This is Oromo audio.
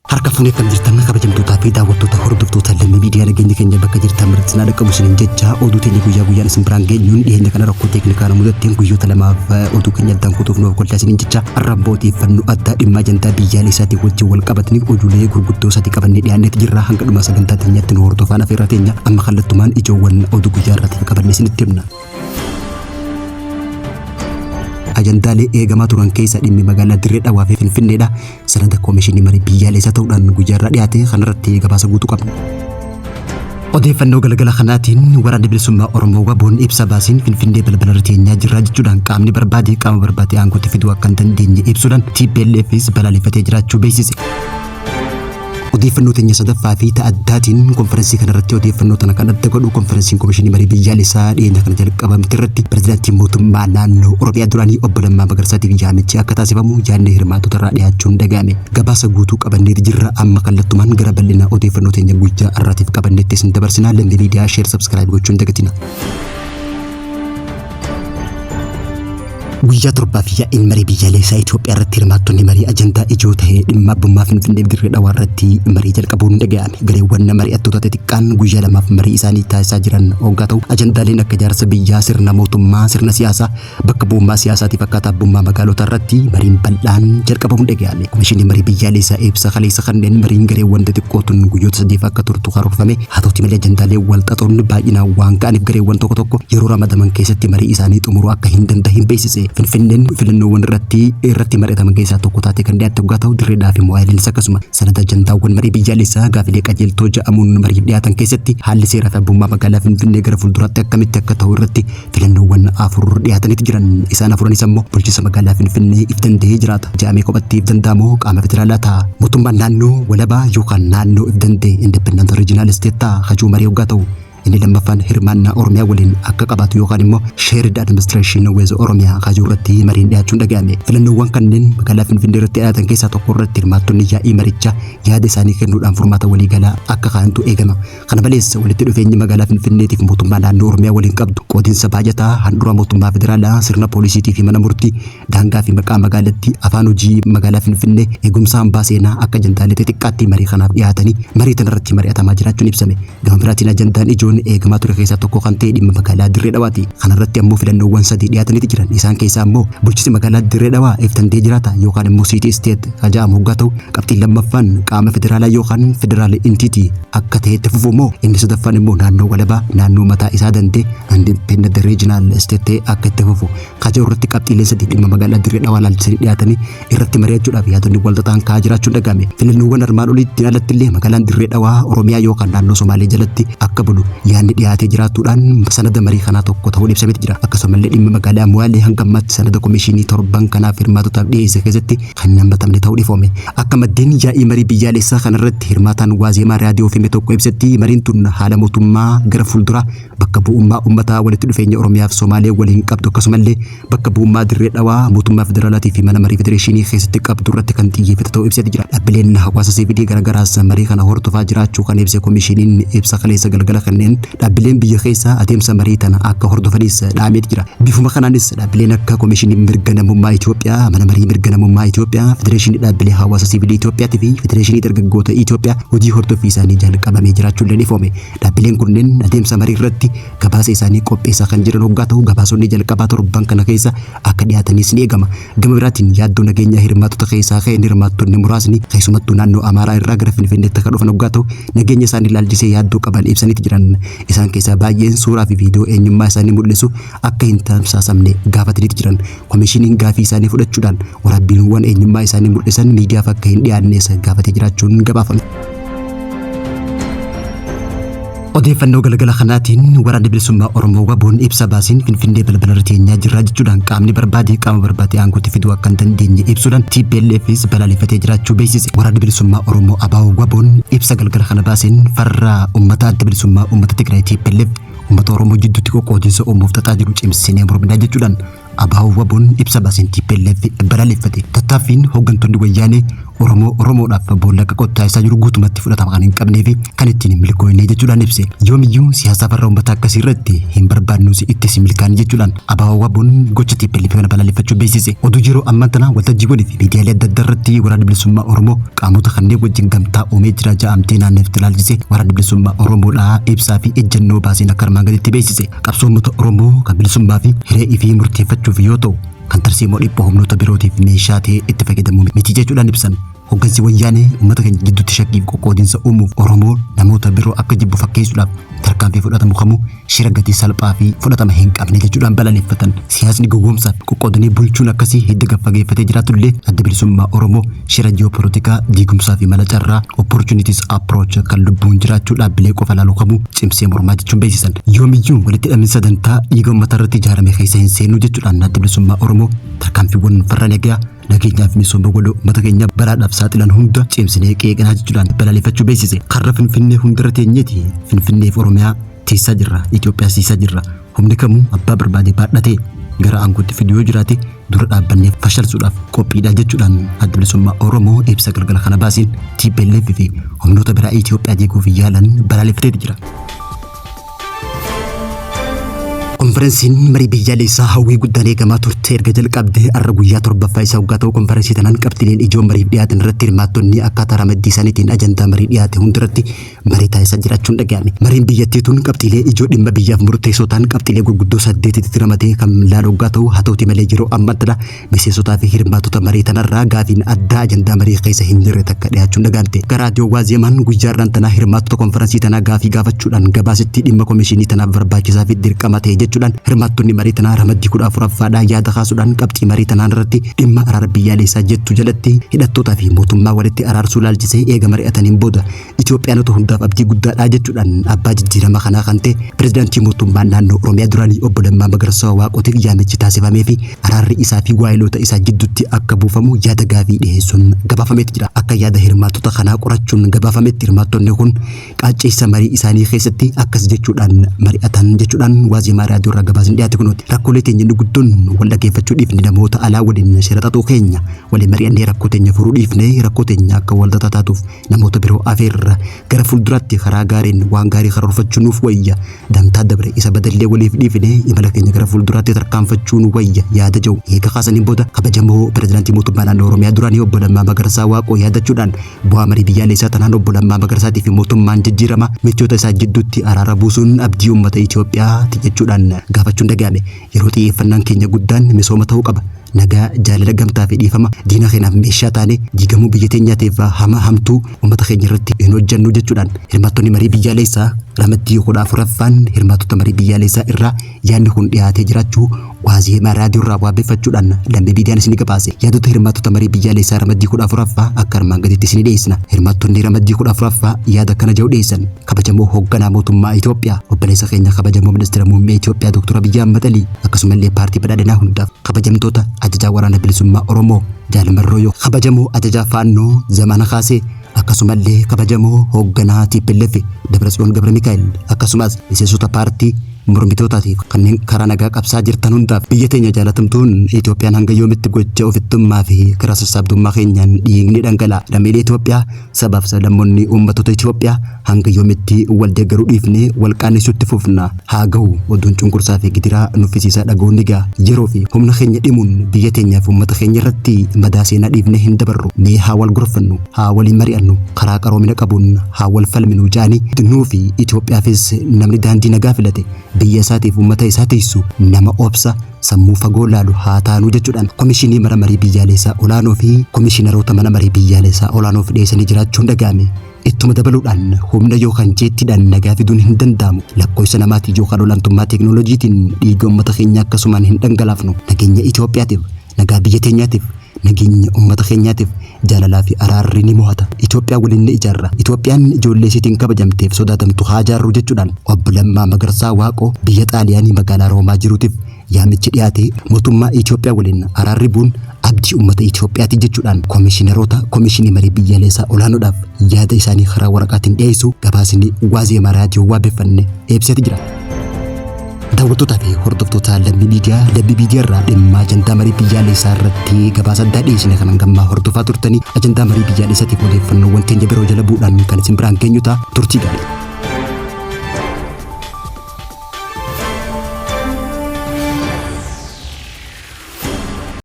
Harka fuunee kan jirtan kabajamtootaa fi daawwattoota hordoftoota Lammii Miidiyaa, nageenya keenya bakka jirtan biratti sinaa dhaqqabu isiniin jecha, oduu teenya guyyaa guyyaan isin biraan geenyuun dhiyeenya kana rakkoo teeknikaa nu mudatteen guyyoota 2f oduu keenya addaan kutuuf nuuf kolchaa isiniin jecha, har'a immoo odeeffannoo addaa dhimma ajandaa biyyaalessaatiin wajjin wal qabatanii oduulee gurguddoo sadii qabannee dhiyaanneeti jirra. Hanga dhuma sagantaa teenyaatti nu hordofaan afeerraa teenya. Amma kallattumaan ijoowwan oduu guyyaa irratti qabannee isinitti himna. Ajandaalee eegamaa turan keessa dhimmi magaalaa Dirree Dhawaa fi Finfinneedha. Sanada Koomishinii Marii Biyyaalessaa ta'uudhaan guyyaa irraa dhiyaate kanarratti gabaasa guutuu qabna. Odeeffannoo galgala kanaatiin Waraanni Bilisummaa Oromoo WBOn ibsa baasiin Finfinnee balbalarra teenyaa jirraa jechuudhaan qaamni barbaade qaama barbaade aangootti fiduu akka hin dandeenye ibsuudhaan TPLFs balaaleffatee jiraachuu beeksise. Odeeffannoo teenya sadaffaa fi ta addaatiin konferensii kanarratti odeeffannoo tana kan adda godhu konferensiin Komishinii Marii Biyyaalessaa dhiyeenya kana jalqabamte irratti pirezidaantii mootummaa naannoo Oromiyaa duraanii obbo Lammaa Magarsaatiif yaamichi akka taasifamu yaadni hirmaattota irraa dhiyaachuun dhaga'ame. Gabaasa guutuu qabanneeti jirra. Amma kallattumaan gara bal'ina odeeffannoo teenya guyyaa har'aatiif qabanneetti isin dabarsinaa. Lammii Miidiyaa share, subscribe gochuun dagatina. Guyyaa 7f yaa'iin marii biyyaalessaa Itoophiyaa irratti hirmaattonni marii ajandaa ijoo ta'e dhimma abbummaa Finfinnee fi Dirree Dhawaa irratti marii jalqabuun dhaga'ame. Gareewwan mari'attoota xixiqqaan guyyaa 2f marii isaanii taasisaa jiran hoggaa ta'u, ajandaaleen akka ijaarsa biyyaa, sirna mootummaa, sirna siyaasaa, bakka bu'ummaa siyaasaatiif akkaataa abbummaa magaalotaa irratti mariin bal'aan jalqabamuun dhaga'ame. Komishinii Marii Biyyaalessaa ibsa kaleessa kanneen mariin gareewwan xixiqqoo tun guyyoota 3f akka turtu karoorfame. Haa ta'uti malee, ajandaaleen wal xaxoon baay'inaan waan ka'aniif gareewwan tokko tokko yeroo ramadaman keessatti marii isaanii xumuruu akka hin dandahin beeksise. Finfinneen filannoowwan irratti mari'ataman keessaa tokko taatee kan dhiyaatte hoggaa ta'u, Dirreedhaa fi Mo'aayiliinis akkasuma. Sanada ajandaawwan marii biyyaalessaa gaafilee qajeeltoo ja'amuun mariif dhiyaatan keessatti haalli seeraa fi abbummaa magaalaa Finfinnee gara fuulduraatti akkamitti akka ta'u irratti filannoowwan afur dhiyaataniiti jiran. Isaan afuranis ammoo bulchiinsa magaalaa Finfinnee if danda'ee jiraata jedhamee kophatti if danda'amoo qaama federaalaa ta'a? Mootummaan naannoo walabaa yookaan naannoo if danda'e, independent regional state, ta'a hajuu marii hoggaa ta'u, inni lammaffaan hirmaannaa Oromiyaa waliin akka qabaatu yookaan immoo shared administration with Oromiyaa hajuu irratti mariin dhiyaachuun dhaga'ame. Filannoowwan kanneen magaalaa Finfinnee irratti dhiyaatan keessaa tokko irratti hirmaattonni yaa'ii marichaa yaada isaanii kennuudhaan furmaata waliigalaa akka kaa'antu eegama. Kana malees, walitti dhufeenyi magaalaa Finfinneetiif mootummaa naannoo Oromiyaa waliin qabdu, qoodinsa baajataa, handhuura mootummaa federaalaa, sirna poolisiitii fi mana murtii, daangaa fi maqaa magaalattii, afaan hojii magaalaa Finfinnee, eegumsa hambaa seenaa akka ajandaalee xixiqqaatti marii kanaaf dhiyaatanii marii tanarratti mari'atamaa jiraachuun ibsame. Gama biraatiin ajandaan ijoon eegamaa ture keessaa tokko kan ta'e dhimma magaalaa Dirree Dhawaati. Kanarratti ammoo filannoowwan sadii dhiyaataniiti jiran. Isaan keessaa ammoo bulchiinsi magaalaa Dirree Dhawaa if danda'ee jiraata yookaan immoo city state kan jedhamu hoggaa ta'u, qabxiin lammaffaan qaama federaalaa yookaan federal entity akka ta'etti fufu immoo inni sadaffaan immoo naannoo walabaa, naannoo mataa isaa danda'e, independent regional state ta'e akka itti fufu kaja irratti qabxiileen sadii dhimma magaalaa Dirree Dhawaa laalchisanii dhiyaatanii irratti mari'achuudhaaf yaadonni wal xaxaan ka'aa jiraachuun dhaga'ame. Filannoowwan armaan oliitti alatti illee magaalaan Dirree Dhawaa Oromiyaa yookaan naannoo Somaalee jalatti akka bulu yaadni dhiyaatee jiraachuudhaan sanada marii kanaa tokko ta'uun ibsameeti jira. Akkasumallee dhimma magaalaa Moyaalee hanga ammaatti sanada komishinii torban kanaaf hirmaatotaaf dhiyeesse keessatti kan hin hammatamne ta'uu ifoome. Akka maddeen yaa'ii marii biyyaalessaa kanarratti hirmaataan Waazeemaa Raadiyoo fime tokko ibsetti, mariin tun haala mootummaa gara fuulduraa, bakka bu'ummaa uummataa, walitti dhufeenya Oromiyaa fi Somaalee waliin qabdu, akkasumallee bakka bu'ummaa Dirree Dhawaa mootummaa federaalaatii fi mana marii federeeshinii keessatti qabdu irratti kan xiyyeeffate ta'uu ibseeti jira. Dhaabbileen hawaasa siivilii garaagaraas marii kana hordofaa jiraachuu kan ibse komishiniin ibsa kaleessa galgala kanneen dhaabbileen biyya keessaa adeemsa marii tana akka hordofanis dhaameeti jira. Bifuma kanaanis dhaabbileen akka Komishinii Mirga Namummaa Itoophiyaa, Mana Marii Mirga Namummaa Itoophiyaa, Federeeshinii Dhaabbilee Hawaasa Siivilii Itoophiyaatii fi Federeeshinii Dargaggoota Itoophiyaa hojii hordoffii isaanii jalqabamee jiraachuun illee ifoome. Dhaabbileen kunneen adeemsa marii irratti gabaasa isaanii qopheessaa kan jiran hoggaa ta'u, gabaasonni jalqabaa torban kana keessa akka dhiyaatanis ni eegama. Gama biraatiin yaaddoo nageenyaa hirmaattota keessaa ka'een hirmaattonni muraasni keessumattuu naannoo Amaaraa irraa gara Finfinneetti akka dhufan hoggaa ta'u, nageenya isaanii ilaalchisee yaaddoo qaban ibsaniiti jiran. Isaan keessaa baay'een suuraa fi viidiyoo eenyummaa isaanii mul'isu akka hin tamsaasamne gaafataniiti jiran. Komishiniin gaafii isaanii fudhachuudhaan waraabbiiwwan eenyummaa isaanii mul'isan miidiyaaf akka hin dhiyaannes gaafatee jiraachuun gabaafame. Odeeffannoo galgala kanaatiin Waraanni Bilisummaa Oromoo WBOn ibsa baasiin Finfinnee balbalarra teenyaa jirraa jechuudhaan qaamni barbaade qaama barbaade aangootti fiduu akka hin dandeenye ibsuudhaan TPLFs balaaleffatee jiraachuu beeksise. Waraanni Bilisummaa Oromoo ABO WBOn ibsa galgala kana baaseen farra uummata Adda Bilisummaa Uummata Tigraay TPLF uummata Oromoo jidduutti qoqqoodinsa uumuuf xaxaa jiru cimsinee morminaa jechuudhaan ABO WBOn ibsa baaseen TPLF balaaleffate. Tattaaffiin hooggantoonni wayyaanee Oromoo Oromoodhaaf boolla akka qotu taasisaa jiru guutumatti fudhatama kan hin qabnee fi kan ittiin hin milkoofne jechuudhaan ibse. Yoomiyyuu siyaasa farra uummataa akkasii irratti hin barbaadnus ittis hin milkaa'in jechuudhaan ABO WBOn gocha TPLF kana balaaleffachuu beeksise. Oduu yeroo ammaa tana waltajjiiwwanii fi miidiyaalee adda addaa irratti Waraanni Bilisummaa Oromoo qaamota kanneen wajjin gamtaa uumee jira ja'amtee naannefte ilaalchise Waraanni Bilisummaa Oromoodhaa ibsaa fi ejjennoo baaseen akka armaan gaditti beeksise. Qabsoo uummata Oromoo kan bilisummaa fi hiree ifii murteeffachuuf yoo ta'u kan tarsiimoo dhiphoo humnoota birootiif meeshaa ta'ee itti fayyadamuu miti jechuudhaan ibsan. Hoggansi Wayyaanee uummata keenya jidduutti shakkii fi qoqqoodinsa uumuuf Oromoo namoota biroo akka jibbu fakkeessuudhaaf tarkaanfii fudhatamu kamuu shira gatii salphaa fi fudhatama hin qabne jechuudhaan balaleeffatan. Siyaasni gowwoomsaa fi qoqqoodanii bulchuun akkasii hidda gad fageeffatee jiraatullee Adda Bilisummaa Oromoo shira ji'oopolotikaa, diigumsaa fi mala carraa, opportunities approach, kan lubbuun jiraachuu dhaabbilee qofa ilaalu kamuu cimsee mormaa jechuun beeksisan. Yoomiyyuu walitti hidhaminsa dantaa dhiiga uummataa irratti ijaarame keessa hin seennu jechuudhaan Adda Bilisummaa Oromoo tarkaanfiiwwan farra nagaa, nageenyaa fi misooma waloo uummata keenya balaadhaaf saaxilan hunda cimsinee qeeqnaa jechuudhaan balaaleffachuu beeksise. Karra Finfinnee hundarra teenyeeti Finfinnee fi Oromiyaa tiisaa jirra, Itoophiyaas tiisaa jirra. Humni kamuu abbaa barbaade baadhatee gara aangootti fidu yoo jiraate dura dhaabbannee fashalsuudhaaf qophiidha jechuudhaan Adda Bilisummaa Oromoo ibsa galgala kana baaseen TPLF fi humnoota biraa Itoophiyaa diiguuf yaalan balaaleffateeti jira. Konferensiin marii biyyaalessaa hawwii guddaan eegamaa turte erga jalqabdee har'a guyyaa torbaffaa isaa waggaa ta'u konferensii tanaan qabxileen ijoo mariif dhiyaatan irratti hirmaattonni akkaataa ramaddii isaaniitiin ajandaa marii dhiyaate hundarratti marii taasisaa jiraachuun dhaga'ame. Mariin biyyattii tun qabxiilee ijoo dhimma biyyaaf murteessoo ta'an qabxiilee gurguddoo saddeetitti ramadee kan laalu waggaa ta'u haa ta'uti malee yeroo ammaa tana Miseensotaa fi hirmaattota marii tanarraa gaafiin addaa ajandaa marii keessa hin jirre takka dhiyaachuun dhaga'amte. Akka Raadiyoo Waazeemaan guyyaa har'aan tanaa hirmaattota konfaransii tanaa gaafii gaafachuudhaan gabaasetti dhimma komishinii tanaaf barbaachisaa fi dirqama ta'e jechuudhaan hirmaattonni marii tanaa ramaddii 14ffaadhaa yaada kaasuudhaan qabxii marii tanaan irratti dhimma araara biyyaalessaa jettu jalatti hidhattootaa fi mootummaa walitti araarsuu laalchisee eega mari'ataniin booda Itoophiyaanota hundaaf abdii guddaadha jechuudhaan abbaa jijjiirama kanaa kan ta'e pirezidaantii mootummaa naannoo Oromiyaa duraanii obbo Lammaa Magarsaa Waaqootiif yaamichi taasifamee fi araarri isaa fi waayiloota isaa jidduutti akka buufamu yaada gaafii dhiheessuun gabaafameeti jira. Akka yaada hirmaattota kanaa qorachuun gabaafametti hirmaattonni kun qaacceessa marii isaanii keessatti akkas jechuudhaan mari'atan jechuudhaan Waazeemaa Raadiyoo irraa gabaasni dhiyaate kunooti. Rakkoolee teenya inni guddoon wal dhaggeeffachuu dhiifne namoota alaa waliin shira xaxuu keenya waliin mari'annee rakkoo teenya furuu dhiifne rakkoo teenya akka walxaxaa taatuuf namoota biroo afeerra. Gara fuulduraatti karaa gaariin waan gaarii karoorfachuu nuuf wayya. Dantaa dabre isa badallee waliif dhiifne imala keenya gara fuulduraatti tarkaanfachuu nu wayya yaada jedhu eega kaasaniin booda kabajamoo pirezidaantii mootummaa naannoo Oromiyaa duraanii obbo Lammaa Magarsaa Waaqoo yaadachuudhaan bu'aa marii biyyaalessaa tanaan obbo Lammaa Magarsaatii fi mootummaan jijjiirama michoota isaa jidduutti araara buusuun abdii uummata Itoophiyaa ti jechuudhaan gaafachuun dhaga'ame. Yeroo xiyyeeffannaan keenya guddaan misooma ta'uu qaba. Nagaa, jaalala, gamtaa fi dhiifama diina keenyaaf meeshaa taanee diigamuu biyya teenyaatiif hama hamtuu uummata keenya irratti hin hojjennu jechuudhaan hirmaattonni marii biyyaalessaa ramaddii 14ffaan hirmaattota marii biyyaalessaa irraa yaadni kun dhiyaatee jiraachuu Waazeemaa raadiyoo irraa waabeffachuudhaan Lammii Miidiyaan isinii gabaase. Yaadota hirmaattota marii biyyaalessaa ramaddii 14ffaa akka armaan gadiitti isinii dhiyeessina. Hirmaattonni ramaddii 14ffaa yaada akkana jedhu dhiyeessan. Kabajamoo hoogganaa mootummaa Itoophiyaa, obboleessa keenya kabajamoo ministeera muummee Itoophiyaa Dr. Abiyyi Ahmad Alii, akkasumallee paartii badhaadhinaa hundaaf kabajamtoota ajajaa waraana bilisummaa Oromoo Jaal Marroo yoo kabajamoo ajajaa Faannoo Zamana Kaasee akkasumallee kabajamoo hoogganaa TPLF Dabratsiyoon Gabra Mikaa'el akkasumas miseensota paartii mormitootaatiif kanneen karaa nagaa qabsaa jirtan hundaaf biyya teenya jaalatamtuun Itoophiyaan hanga yoomitti gocha ofittummaa fi karaa sassaabdummaa keenyaan dhiigni dhangala'a? Lammiilee Itoophiyaa Sabaaf sablammoonni uummattoota Itoophiyaa hanga yoomitti wal deeggaruu dhiifnee wal qaannessuutti fufna? Haa gahu oduun cunqursaa fi gidiraa nuffisiisaa dhaga'uun ni gaha. Yeroo fi humna keenya dhimuun biyya teenyaa fi uummata keenya irratti madaa seenaa dhiifnee hin dabarru. Mee haa wal gorfannu, haa waliin mari'annu, karaa qaroomina qabuun haa wal falminu ja'anii nuu fi Itoophiyaafis namni daandii nagaa filate biyya isaatiif uummata isaa tiysu nama obsa, sammuu fagoo laalu haa taanuu jechuudhaan Komishinii Mana Marii Biyyaalessaa Olaanoo fi Komishinaroota Mana Marii Biyyaalessaa Olaanoof dhiyeessanii jiraachuun dhaga'ame. Ittuma dabaluudhaan humna yookaan jeettiidhaan nagaa fiduun hin danda'amu. Lakkoofsa namaatiin yookaan olaantummaa teeknooloojiitiin dhiiga uummata keenyaa akkasumaan hin dhangalaafnu. Nageenya Itoophiyaatiif, nagaa biyya teenyaatiif, nageenya uummata keenyaatiif jaalalaa fi araarri ni mo'ata. Itoophiyaa waliin ni ijaarra. Itoophiyaan ijoollee isiitiin kabajamteef sodaatamtu haa ijaarru jechuudhaan Obbo Lammaa Magarsaa Waaqoo biyya Xaaliyaanii magaalaa Roomaa jiruutiif yaamichi dhiyaate mootummaa Itoophiyaa waliin araarri bu'uun abdii uummata Itoophiyaati jechuudhaan komishiinaroota komishinii marii biyyaalessaa olaanoodhaaf yaada isaanii karaa waraqaatiin dhiyeessu gabaasni Waazeemaa raadiyoo waabeffanne ibseeti jira. Daawwattootaa fi hordoftoota Lammii Miidiyaa, Lammii Miidiyaa irraa dhimma ajandaa marii biyyaalessaa irratti gabaasa addaa dhiyeessine kanan gammaa hordofaa turtanii. Ajandaa marii biyyaalessaatiif odeeffannoowwan keenya biroo jala bu'uudhaan kan isin biraan geenyu ta'a. Turtii gaarii.